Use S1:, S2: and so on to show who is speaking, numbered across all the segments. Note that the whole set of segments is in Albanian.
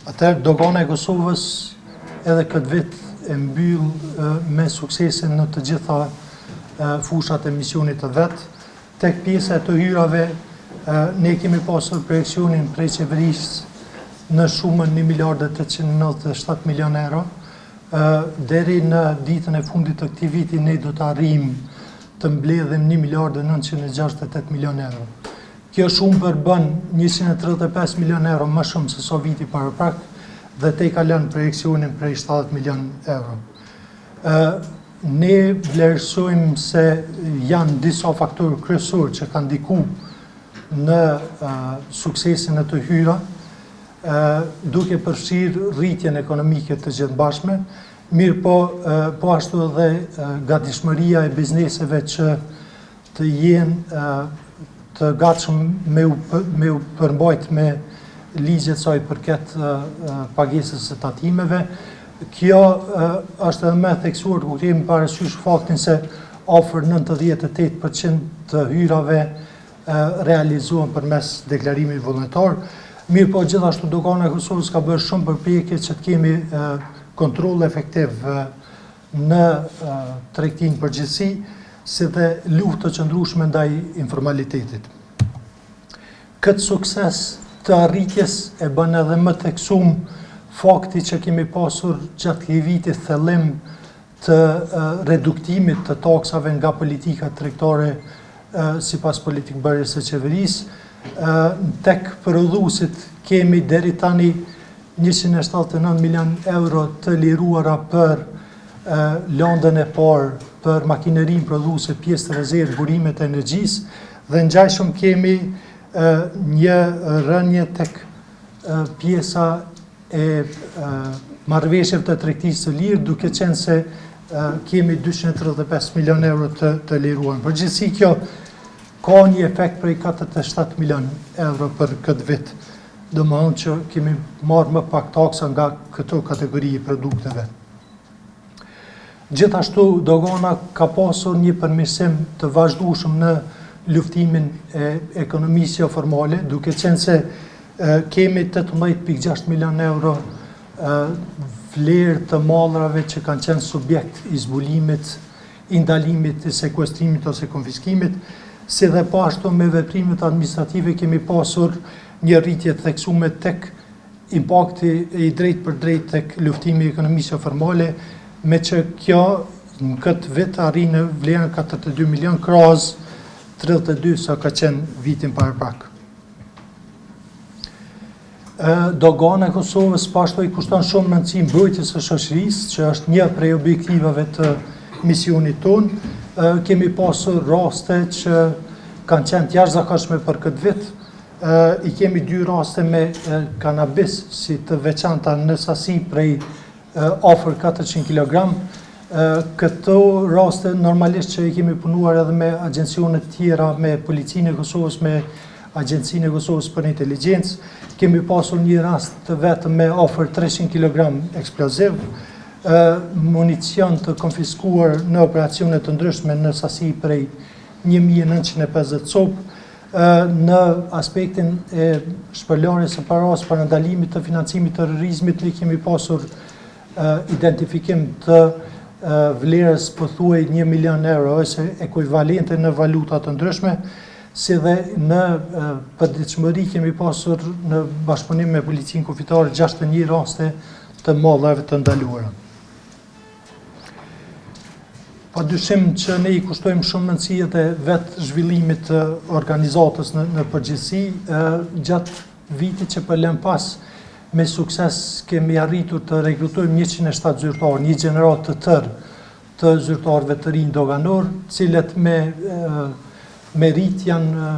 S1: Atëherë Dogana e Kosovës edhe këtë vit e mbyll me suksese në të gjitha fushat e misionit të vet. Tek pjesa e të hyrave ne kemi pasur projeksionin prej qeverisë në shumën 1 miliard e 897 milion euro. Deri në ditën e fundit të këtij viti ne do të arrijmë të mbledhim 1 miliard e 968 milion euro. Kjo shumë përbën 135 milion euro më shumë se sa viti paraprak dhe tejkalon projeksionin prej 70 milion euro. Ne vlerësojmë se janë disa faktorë kryesorë që kanë ndiku në suksesin në të hyra, duke përfshirë rritjen ekonomike të gjithmbarshme, mirëpo po ashtu edhe gatishmëria e bizneseve që të jenë të gatshëm me u, me u përmbajt me ligjet sa i përket pagesës së tatimeve. Kjo është edhe më e theksuar kur kemi parasysh faktin se afër 98% të hyrave realizohen përmes deklarimit vullnetar. Mirëpo, gjithashtu Dogana e Kosovës ka bërë shumë përpjekje që të kemi kontroll efektiv në tregtinë në përgjithësi, si dhe luftë të qëndrueshme ndaj informalitetit. Këtë sukses të arritjes e bën edhe më theksum fakti që kemi pasur gjatë këtij viti thellim të reduktimit të taksave nga politika tregtare sipas politikëbërjes së qeverisë. Tek prodhuesit kemi deri tani 179 milion euro të liruara për landën e parë, për makinerinë prodhuese, pjesë të rezervë, burimet e energjisë dhe ngjajshëm kemi një rënie tek pjesa e marrëveshjeve të tregtisë së lirë, duke qenë se kemi 235 milion euro të, të liruar. Në përgjithësi kjo ka një efekt prej 47 milion euro për këtë vit. Domethënë që kemi marrë më pak taksa nga këto kategori e produkteve. Gjithashtu, dogana ka pasur një përmirësim të vazhdueshëm në luftimin e ekonomisë joformale, duke qenë se kemi 18.6 milion euro vlerë të mallrave që kanë qenë subjekt i zbulimit, i ndalimit, i sekuestrimit ose konfiskimit, si dhe po ashtu me veprimet administrative kemi pasur një rritje të theksume tek impakti i drejtpërdrejtë tek luftimi i ekonomisë joformale, meqë kjo në këtë vit arrin në vlerën 42 milion krahas 32 sa ka qenë vitin paraprak. Dogana e Kosovës po ashtu i kushton shumë rëndësi mbrojtjes së shoqërisë, që është një prej objektivave të misionit tonë. Kemi pasur raste që kanë qenë të jashtëzakonshme për këtë vit. I kemi dy raste me kanabis si të veçanta në sasi prej afër 400 kg. Këto raste normalisht që i kemi punuar edhe me agjencionet tjera, me Policinë e Kosovës, me Agjencinë e Kosovës për Inteligjencë. Kemi pasur një rast të vetëm me afër 300 kg eksploziv, municion të konfiskuar në operacione të ndryshme në sasi prej 1950 copë, Në aspektin e shpëlarjes së parasë, parandalimit të financimit të terrorizmit, ne kemi pasur identifikim të vlerës pothuaj 1 milion euro ose ekuivalente në valuta të ndryshme, si dhe në përditshmëri kemi pasur në bashkëpunim me Policinë Kufitare 61 raste të mallrave të ndaluara. Pa dyshim që ne i kushtojmë shumë rëndësi edhe vetë zhvillimit të organizatës në, në përgjithësi. Gjatë vitit që po lëmë pas, me sukses kemi arritur të rekrutojmë 107 zyrtarë, një gjeneratë të tërë të zyrtarëve të rinj doganorë, të cilët me meritë janë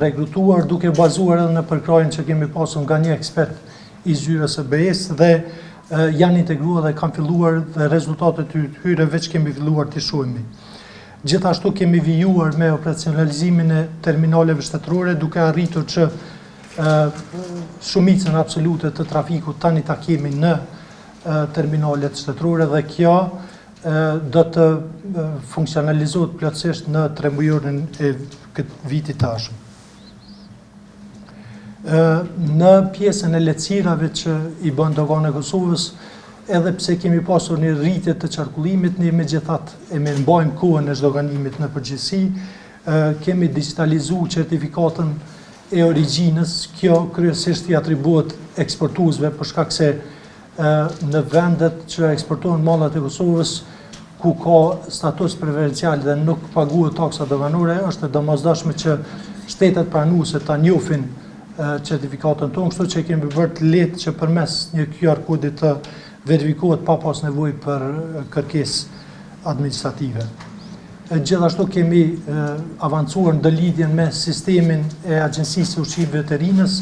S1: rekrutuar duke bazuar edhe në përkrahjen që kemi pasur nga një ekspert i zyrës së BE-së dhe janë integruar dhe kanë filluar dhe rezultatet e tyre veç kemi filluar t'i shohim. Gjithashtu kemi vijuar me operacionalizimin e terminaleve shtetërore duke arritur që shumicën absolute të trafikut tani ta kemi në terminalet shtetërore dhe kjo do të funksionalizohet plotësisht në tremujorin e këtij viti të ardhshëm. Në pjesën e lehtësirave që i bën Dogana e Kosovës, edhe pse kemi pasur një rritje të qarkullimit, ne megjithatë e mirëmbajmë kohën e zhdoganimit në përgjithësi, kemi digjitalizu certifikatën e origjinës, kjo kryesisht i atribuohet eksportuesve për shkak se në vendet që eksportohen mallat e Kosovës, ku ka status preferencial dhe nuk paguhet taksa doganore, është e domosdoshme që shtetet pranuese ta njohin certifikatën tonë, kështu që kemi bërë të lehtë që përmes një QR kodi të verifikohet pa pas nevojë për kërkesë administrative. Gjithashtu kemi avancuar ndërlidhjen me sistemin e Agjencisë së Ushqimit Veterinës,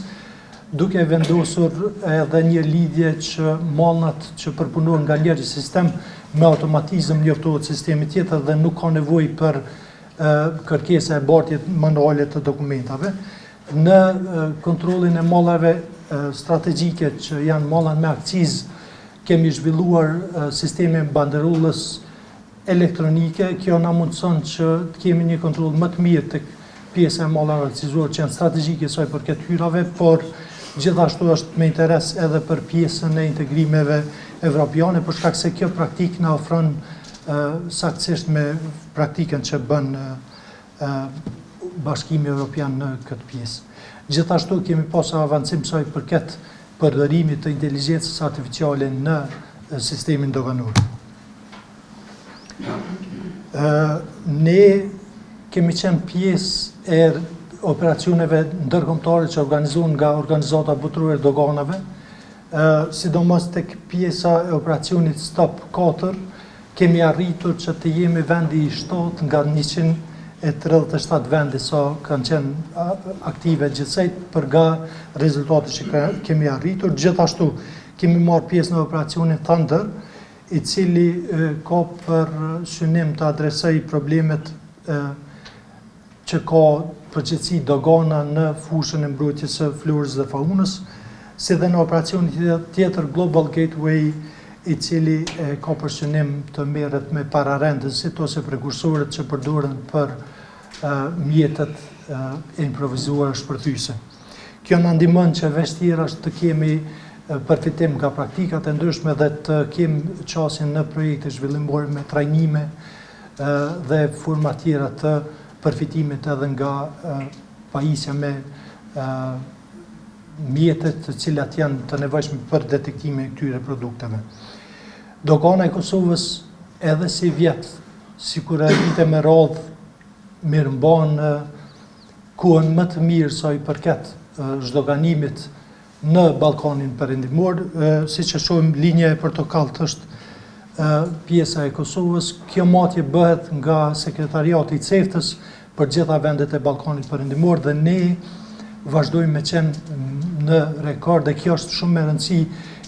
S1: duke vendosur edhe një lidhje që mallnat që përpunohen nga njëri sistem me automatizëm njoftohet sistemi tjetër dhe nuk ka nevojë për kërkesa e bartje manuale të dokumentave. Në kontrollin e mallrave strategjike që janë mallat me akcizë, kemi zhvilluar sistemin e banderollës elektronike, kjo na mundëson që të kemi një kontroll më të mirë tek pjesa e mallrave akcizuar që janë strategjike sa i përket hyrave, por gjithashtu është me interes edhe për pjesën e integrimeve evropiane, për shkak se kjo praktikë na ofron saktësisht me praktikën që bën Bashkimi Evropian në këtë pjesë. Gjithashtu kemi pasur avancim sa i përket përdorimit të inteligjencës artificiale në sistemin doganor. Ne kemi qenë pjesë e operacioneve ndërkombëtare që organizohen nga Organizata Botërore e Doganave, sidomos tek pjesa e operacionit Stop 4, kemi arritur që të jemi vendi i 7 nga 137 vende sa kanë qenë aktive gjithsej për nga rezultatet që kemi arritur. Gjithashtu kemi marrë pjesë në operacionin Thunder, i cili ka për synim të adresojë problemet që ka përgjegjësi dogana në fushën e mbrojtjes së florës dhe faunës, si dhe në operacionin tjetër Global Gateway, i cili ka për synim të merret me pararendësit ose prekursorët që përdoren për mjetet e improvizuara shpërthyese. Kjo na ndihmon që veç tjerash të kemi përfitim nga praktikat e ndryshme dhe të kemi qasje në projekte zhvillimore me trajnime dhe forma tjera të përfitimit edhe nga pajisja me mjete të cilat janë të nevojshme për detektimin e këtyre produkteve. Dogana e Kosovës edhe sivjet, sikur edhe vite me radhë, mirëmban kohën më të mirë sa i përket zhdoganimit në Ballkanin Perëndimor, siç e shohim linja e portokalltë është pjesa e Kosovës. Kjo matje bëhet nga sekretariati i CEFTA-s për gjitha vendet e Ballkanit Perëndimor dhe ne vazhdojmë me qenë në rekord dhe kjo është shumë me rëndësi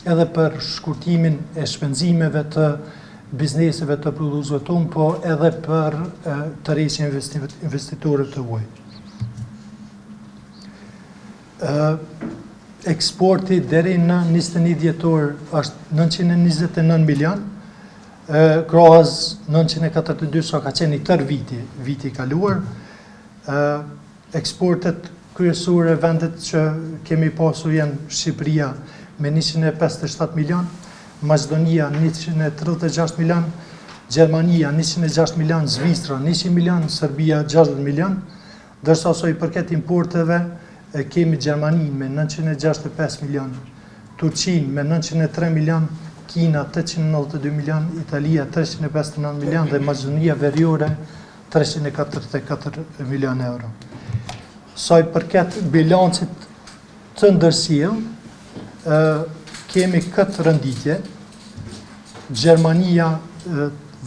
S1: edhe për shkurtimin e shpenzimeve të bizneseve të prodhuesve tonë, po edhe për tërheqjen e investitorëve të huaj. Eksporti deri në 21 dhjetor është 929 milion, krahas 942 sa ka qenë i tërë viti, viti i kaluar. Eksportet kryesore vendet që kemi pasur janë Shqipëria me 157 milion, Maqedonia 136 milion, Gjermania 106 milion, Zvicra 100 milion, Serbia 60 milion, ndërsa sa i përket importeve kemi Gjermaninë me 965 milion, Turqinë me 903 milion, Kina 892 milion, Italia 359 milion dhe Maqedonia Veriore 344 milion euro. Sa i përket bilancit të ndërsjellë, kemi këtë renditje, Gjermania,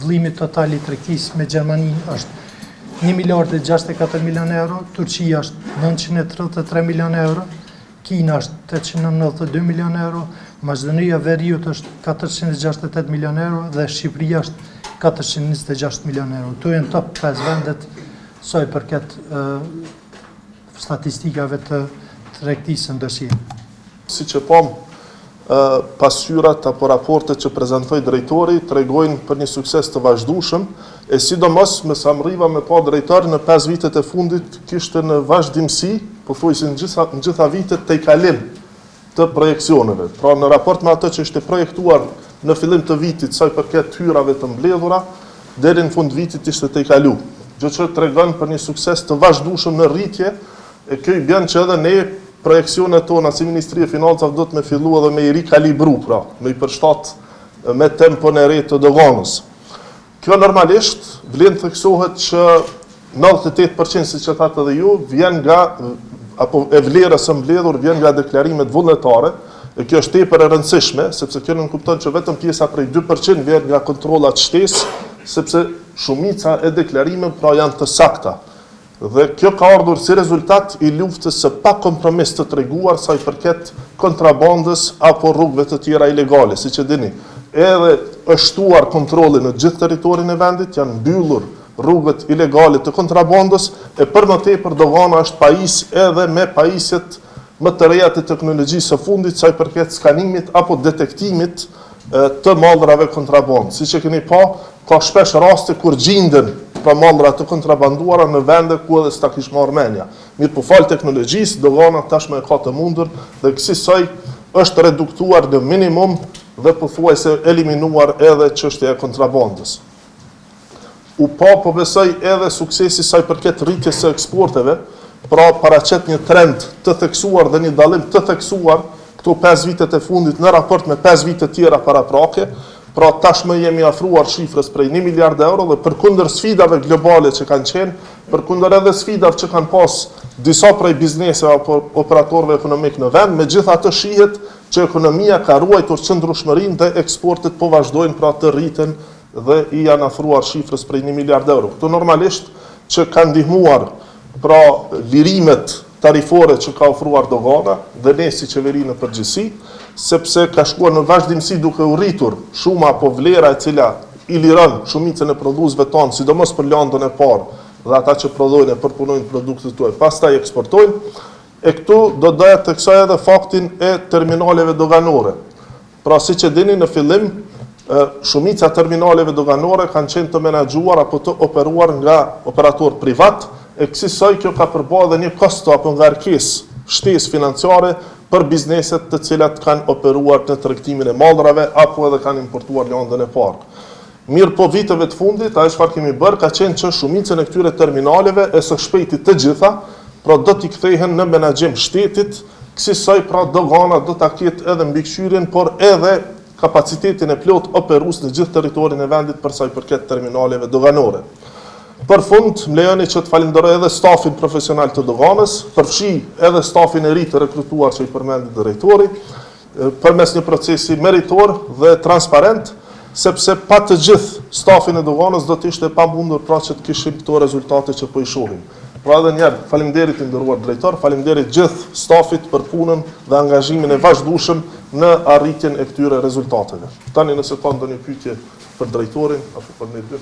S1: vëllimi total i tregtisë me Gjermaninë është 1 miliard e 64 milion euro, Turqia është 933 milion euro, Kina është 892 milion euro, Maqedonia e Veriut është 468 milion euro dhe Shqipëria është 426 milion euro. Këto janë top 5 vendet sa i përket statistikave të tregtisë së ndërsjellë.
S2: Siç e pamë, pasqyrat apo raportet që prezantoi drejtori tregojnë për një sukses të vazhdueshëm. E sidomos, me sa mrriva me pa drejtor, në 5 vitet e fundit kishte në vazhdimësi, pothuajse në gjitha, në gjitha vitet tejkalim të projeksioneve. Pra në raport me atë që ishte projektuar në fillim të vitit sa i përket hyrave të mbledhura, deri në fund vitit ishte tejkalu. Gjë që tregon për një sukses të vazhdueshëm në rritje, e kjo i bjen që edhe ne projeksionet tona si Ministri e Financave do të me fillu edhe me i rikalibru, pra, me i përshtat me tempon e re të doganës. Kjo normalisht vlen të theksohet që 98% siç e thatë edhe ju, vjen nga apo e vlerës së mbledhur vjen nga deklarimet vullnetare, e kjo është tepër e rëndësishme, sepse kjo nënkupton që vetëm pjesa prej 2% vjen nga kontrollat shtesë, sepse shumica e deklarimeve pra janë të sakta. Dhe kjo ka ardhur si rezultat i luftës së pakompromis të treguar sa i përket kontrabandës apo rrugëve të tjera ilegale. Siç e dini, edhe është shtuar kontrolli në gjithë territorin e vendit, janë mbyllur rrugët ilegale të kontrabandës, e për më tepër dogana është pajis edhe me pajisjet më të reja të teknologjisë së fundit sa i përket skanimit apo detektimit të mallrave kontrabandë. Siç e keni pa, Ka shpesh raste kur gjinden pra mallra të kontrabanduara në vende ku edhe s'ta kish marrë mendja. Mirëpo falë teknologjisë, dogana tashmë e ka të mundur dhe kësisoj është reduktuar në minimum dhe pothuajse eliminuar edhe çështja e kontrabandës. U pa po besoj edhe suksesi sa i përket rritjes së eksporteve, pra paraqet një trend të theksuar dhe një dallim të theksuar këto 5 vitet e fundit në raport me 5 vitet tjera paraprake, Pra tashmë jemi afruar shifrës prej një miliard euro dhe përkundër sfidave globale që kanë qenë, përkundër edhe sfidave që kanë pas disa prej bizneseve apo operatorëve ekonomik në vend, megjithatë shihet që ekonomia ka ruajtur qëndrueshmërinë dhe eksportet po vazhdojnë pra të rriten dhe i janë afruar shifrës prej një miliard euro. Këtu normalisht që kanë ndihmuar pra lirimet tarifore që ka ofruar dogana dhe ne si qeveri në përgjithësi, sepse ka shkuar në vazhdimësi duke u rritur shuma apo vlera e cila i liron shumicën e prodhuesve tanë, sidomos për landën e parë dhe ata që prodhojnë e përpunojnë produktet tuaj, pastaj eksportojnë. E këtu do doja të theksoj edhe faktin e terminaleve doganore. Pra siç e dini në fillim shumica e terminaleve doganore kanë qenë të menaxhuar apo të operuar nga operatorë privat, e kësisoj kjo ka përba edhe një kosto apo ngarkesë shtesë financiare për bizneset të cilat kanë operuar në tregtimin e mallrave apo edhe kanë importuar lëndën e parë. Mirëpo viteve të fundit, ajo çfarë kemi bërë ka qenë që shumicën e këtyre terminaleve e së shpejti të gjitha, pra do t'i kthehen në menaxhim shtetit, kësisoj pra dogana do ta ketë edhe mbikëqyrjen, por edhe kapacitetin e plotë operues në gjithë territorin e vendit për sa i përket terminaleve doganore. Për fund, më lejoni që të falënderoj edhe stafin profesional të doganës, përfshi edhe stafin e ri të rekrutuar që i përmendi drejtori, përmes një procesi meritor dhe transparent, sepse pa të gjithë stafin e doganës do të ishte e pamundur pra që të kishim këto rezultate që po i shohim. Pra edhe një herë, faleminderit i nderuar drejtor, faleminderit gjithë stafit për punën dhe angazhimin e vazhdueshëm në arritjen e këtyre rezultateve. Tani nëse ka ndonjë pyetje për drejtorin apo për ne dy.